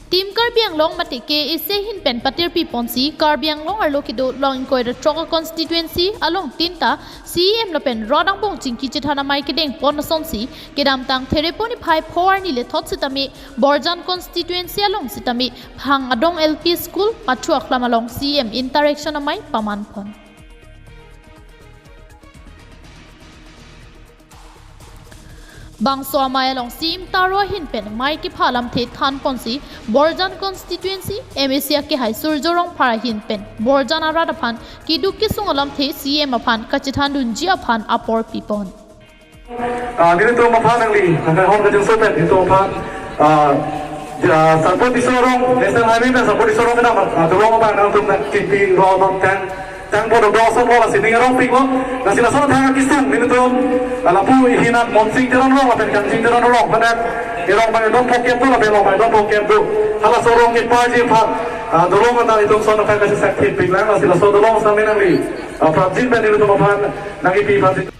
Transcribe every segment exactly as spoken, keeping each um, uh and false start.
Team Karbi Anglong mate K A A C ahin pen patirpi ponsi Karbi Anglong arlo kedo long ingkoi ra throk a constituency along tinta C E M lapen rot angbong chingki chethan amei kedeng pon asonsi kedamtang Therepo niphai pho arni lethot sitame Borjan constituency along sitame Phang Adong L P School pathu aklam along C E M interaction amei paman pon. Bangso amei along C E M taro ahin pen mei kepha alamthe than ponsi Borjan constituency M A C akehai Surjo Rongphar ahin pen Borjan arat aphan keduk kesung alamthe C E M aphan kachethan dunji aphan apor pipon. Ah, nelitum aphan nangli, nangkehon kajingso pen nelitum aphan, ah, ja, Sarpo Tisso arong, National Highway pen Sarpo Tisso arong kedam, ah, dolong abang nangtum nangkimpi ro abang tang, tang po do do so po lasi ning arong pik lo, lasi laso thang kesung nelitum, ah, lapu ihinat Monsing Teron arong, lapen Kangjing Teron arong, pada erong pada don pocket do, lapen erong pada don pocket do, halaso arong kepaji aphan, ah, dolong anta nelitum son aphan kachesakthip pik lang, lasi laso dolong sami nangli, ah, prapjin pen nelitum aphan, nangkipi prapjin.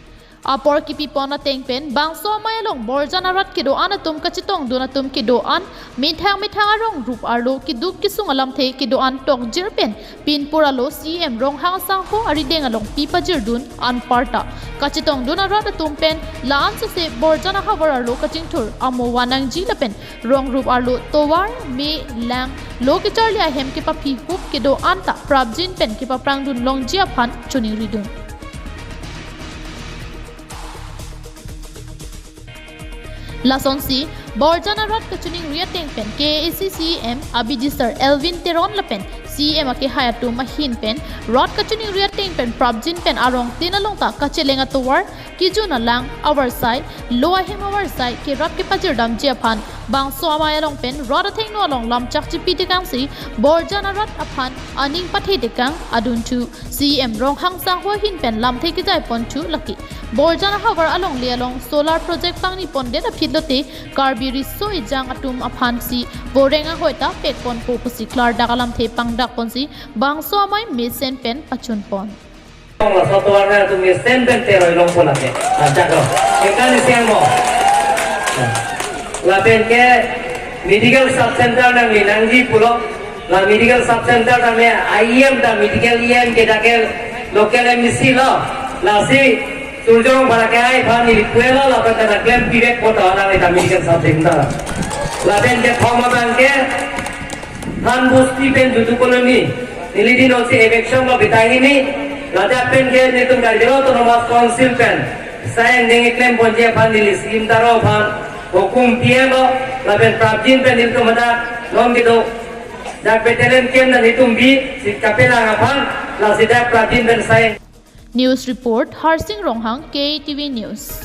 Apor kipipon ateng pen bangso amei along Borjan arat kedo-an atum kachetongdun atum kedo-an methang methang arong rup arlo keduk kesung alamthe kedo-an tokjir pen pinpur arlo C E M Ronghang Sangho arideng along pi pajirdun anparta kachetongdun arat atum pen la-an sese Borjan ahavar arlo kachingthur amo vanangji lapen rong rup arlo tovar me lang lo kecharli ahem kepaphi hup kedo-an ta prapjin pen kepaprangdun longji aphan choningridun. Lasonsi Borjan arat kachiningri ateng pen K A A C C E M abidi Sir Elwin Teron lapen C E M akehai atum ahin pen rot kachiningri ateng pen prapjin pen arong tin along ta kacheleng atovar kejun alang avarsai lo ahem avarsai kerap kepajirdamji aphan bangso amei along pen rot athengno along lamchak chipi tekangsi Borjan arat aphan aning pathe tekang adunthu. C E M Ronghang Sangho ahin pen lamthe kejai ponthu lake Borjan ahavar alongle along solar project pangni pondet aphi lote Karbi riso ejang atum aphansi voreng ahoi ta pek ponpo pusi klardak alamthe pangdak ponsi bangso amei mesen pen pachun pon. Laso tovar nangtum mesen pen teroi longpo lake. Ajak lo. Ekan isi ang mo. Lapen ke medical sub center nangli nangji pulo. La medical sub center tame I E M ta medical E M ke dak ke local M E C lo. Lasi Surjo Rongphar akehai aphan neli puelo lapen ta klem pivek poto nangli ta medical sub center. Lapen kethom abang ke Than Bosti pen Judu Colony. Neli din osi eviction lo bita hini. Ladak pen ke nelitum Karbi Anglong Autonomous Council pen sai angdeng keklem ponji aphan neli C E M taro aphan hukum P M lo, lapen prapjin pen nelitum hadak non kedo dak battalion camp nelitum bisi kapelang aphan, lasi dak prapjin pen sai. News report, Harsing Ronghang, K T V News.